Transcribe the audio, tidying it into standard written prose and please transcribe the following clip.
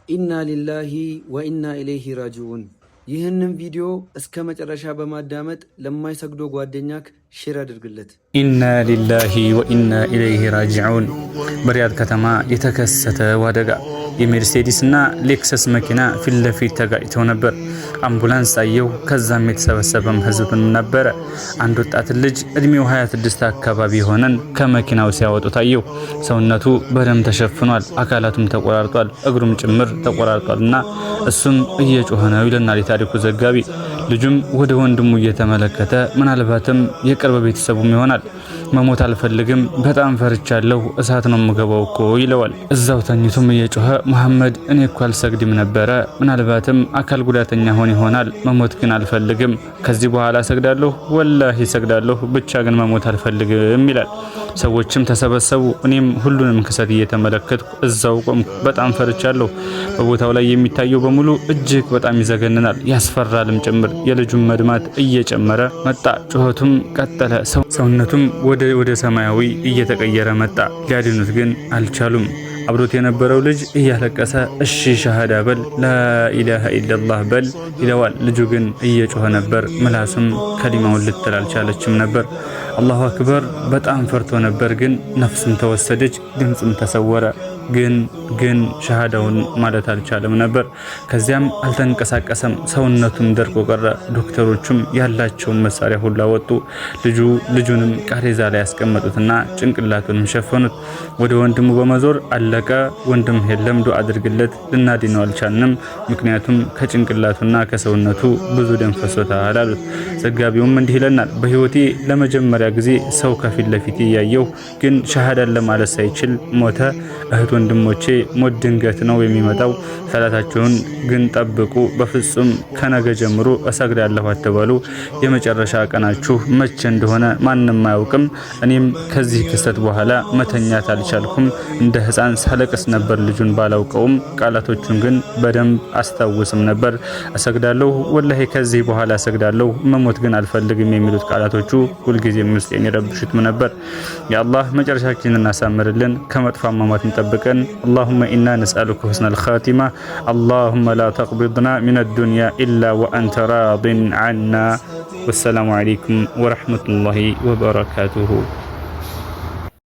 إنا لله وإنا إليه راجعون። ይህንን ቪዲዮ እስከ መጨረሻ በማዳመጥ ለማይሰግደው ጓደኛክ share አድርግለት። إنا لله وإنا إليه راجعون። በሪያድ ከተማ የተከሰተው አደጋ የሜርሴዲስ እና ሌክሰስ መኪና ፊት ለፊት ተጋጭተው ነበር። አምቡላንስ አየው። ከዛም የተሰበሰበም ህዝብም ነበረ። አንድ ወጣት ልጅ እድሜው 26 አካባቢ የሆነን ከመኪናው ሲያወጡት አየው። ሰውነቱ በደም ተሸፍኗል፣ አካላቱም ተቆራርጧል፣ እግሩም ጭምር ተቆራርጧል እና እሱም እየጮኸ ነው ይለናል የታሪኩ ዘጋቢ። ልጁም ወደ ወንድሙ እየተመለከተ ምናልባትም የቅርብ ቤተሰቡም ይሆናል። መሞት አልፈልግም፣ በጣም ፈርቻለሁ፣ እሳት ነው የምገባው እኮ ይለዋል። እዛው ተኝቶም እየጮኸ መሐመድ፣ እኔ እኮ አልሰግድም ነበረ፣ ምናልባትም አካል ጉዳተኛ ሆን ይሆናል፣ መሞት ግን አልፈልግም። ከዚህ በኋላ እሰግዳለሁ፣ ወላሂ እሰግዳለሁ፣ ብቻ ግን መሞት አልፈልግም ይላል። ሰዎችም ተሰበሰቡ። እኔም ሁሉንም ክስተት እየተመለከትኩ እዛው ቆምኩ። በጣም ፈርቻለሁ። በቦታው ላይ የሚታየው በሙሉ እጅግ በጣም ይዘገንናል፣ ያስፈራልም ጭምር። የልጁን መድማት እየጨመረ መጣ። ጩኸቱም ቀጠለ። ሰውነቱም ወደ ሰማያዊ እየተቀየረ መጣ። ሊያድኑት ግን አልቻሉም። አብሮት የነበረው ልጅ እያለቀሰ እሺ ሻሃዳ በል፣ لا إله إلا الله በል ይለዋል። ልጁ ግን እየጮኸ ነበር። ምላሱም ከሊማውን ልትል አልቻለችም ነበር። الله أكبر። በጣም ፈርቶ ነበር። ግን ነፍሱም ተወሰደች፣ ድምፁም ተሰወረ። ግን ሻሃዳውን ማለት አልቻለም ነበር። ከዚያም አልተንቀሳቀሰም፣ ሰውነቱም ደርቆ ቀረ። ዶክተሮቹም ያላቸውን መሳሪያ ሁሉ አወጡ። ልጁንም ቃሬዛ ላይ ያስቀመጡትና ጭንቅላቱንም ሸፈኑት። ወደ ወንድሙ በመዞር አለቀ፣ ወንድም የለም፣ ዱዓ አድርግለት፣ ልናድነው አልቻልንም፣ ምክንያቱም ከጭንቅላቱና ከሰውነቱ ብዙ ደም ፈሶታል አሉት። ዘጋቢውም እንዲህ ይለናል። በህይወቴ ለመጀመሪያ ጊዜ ሰው ከፊት ለፊቴ እያየሁ ግን ሻሃዳን ለማለት ሳይችል ሞተ። እህት ወንድሞቼ፣ ሞት ድንገት ነው የሚመጣው። ሰላታችሁን ግን ጠብቁ። በፍጹም ከነገ ጀምሮ እሰግዳለሁ አትበሉ። የመጨረሻ ቀናችሁ መቼ እንደሆነ ማንም አያውቅም። እኔም ከዚህ ክስተት በኋላ መተኛት አልቻልኩም። እንደ ሕፃን ሳለቅስ ነበር። ልጁን ባላውቀውም ቃላቶቹን ግን በደንብ አስታውስም ነበር። እሰግዳለሁ፣ ወላሂ ከዚህ በኋላ እሰግዳለሁ፣ መሞት ግን አልፈልግም የሚሉት ቃላቶቹ ሁልጊዜም ውስጤን ይረብሹትም ነበር። ያ አላህ መጨረሻችንን እናሳምርልን፣ ከመጥፎ አሟሟት እንጠብቀን። اللهم إنا نسألك حسن الخاتمة اللهم لا تقبضنا من الدنيا إلا وأنت راض عنا። والسلام عليكم ورحمة الله وبركاته።